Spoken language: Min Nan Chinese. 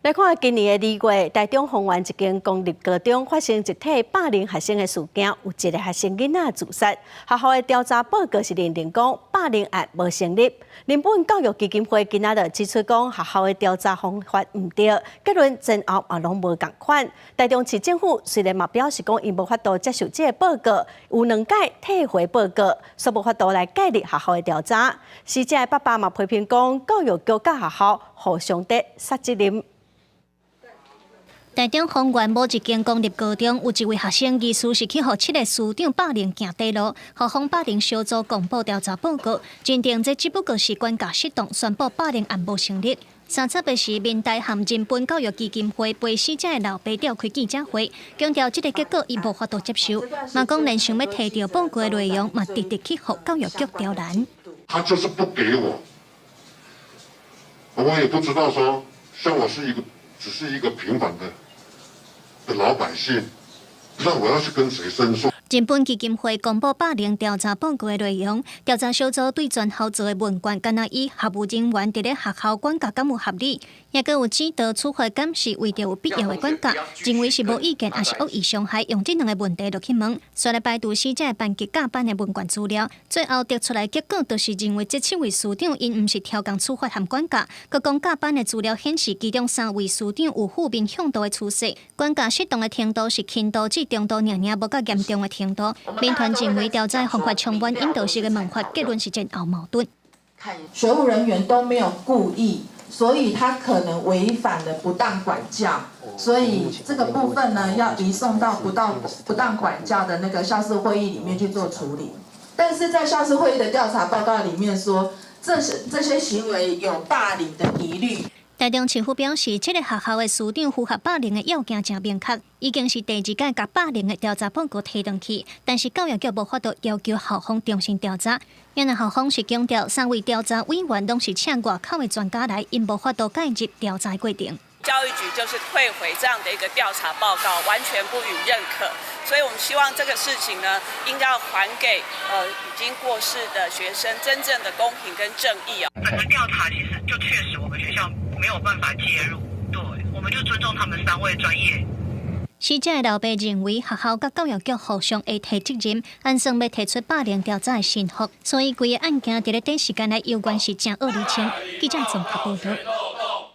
來看今年的2月，台中豐原一間公立高中發生集體霸凌學生的事件，有一個學生囡仔自殺。學校的調查報告是認定講霸凌案無成立。人本教育基金會今仔日指出講，學校的調查方法毋對，結論前後嘛攏無仝款。台中市政府雖然嘛表示講，𪜶無法度接受這個報告，有兩擺退回報告，煞無法度來介入學校的調查。死者的爸爸嘛批評講，教育局佮學校互相佇推責任。台中豐原某一間公立高中，有一位學生疑似是去予七个師長霸凌行短路，校方霸凌小組公布調查報告，認定這只不過是管教失當，宣布霸凌案無成立。30日時，民代和人本教育基金會陪死者的老爸召開記者會，強調這個結果伊無法度接受，嘛講連想欲提著報告的內容，嘛直直去予教育局刁難。他就是不給我，我也不知道說，像我是一個，只是一個平凡的老百姓，那我要去跟誰申訴？人本基金會公布霸凌調查報告的內容，調查小組對全校做的問卷，敢若以學務人員佇咧學校管教敢有合理，抑閣有指導處罰敢是為著有必要的管教，認為是無意見抑是惡意傷害，用這兩个問題落去問，煞來排除死者班級教班的問卷資料，最後得出來結果就是認為這七位師長𪜶毋是超工處罰和管教，閣講教班的資料顯示，其中三位師長有負面向度的趨勢，管教失當的程度是輕度至中度，爾爾無較嚴重的程度。民團認為調查方法充滿引導式的問法，結論是前後矛盾。學務人員都沒有故意，所以他可能違反了不當管教，所以這個部分呢，要移送到不當管教的那個校事會議裡面去做處理。但是在校事會議的調查報告裡面說，這些行為有霸凌的疑慮。台中市府表示，這个學校的師長符合霸凌的要件誠明確，已經是第二擺共霸凌的調查報告提轉去，但是教育局無法度要求校方重新調查。因為校方是強調，三位調查委員攏是請外口的專家來，𪜶無法度介入調查過程。教育局就是退回這樣的一個調查報告，完全不予認可。所以我們希望這個事情呢，應該要還給已經過世的學生真正的公平跟正義啊。整個調查其實就確實我們學校沒有辦法介入，對，我們就尊重他們三位專業。死者的老爸認為學校佮教育局互相會推責任，按算欲提出霸凌調查的申覆，所以規个案件佇咧短時間內猶原是誠惡厘清。記者綜合報道。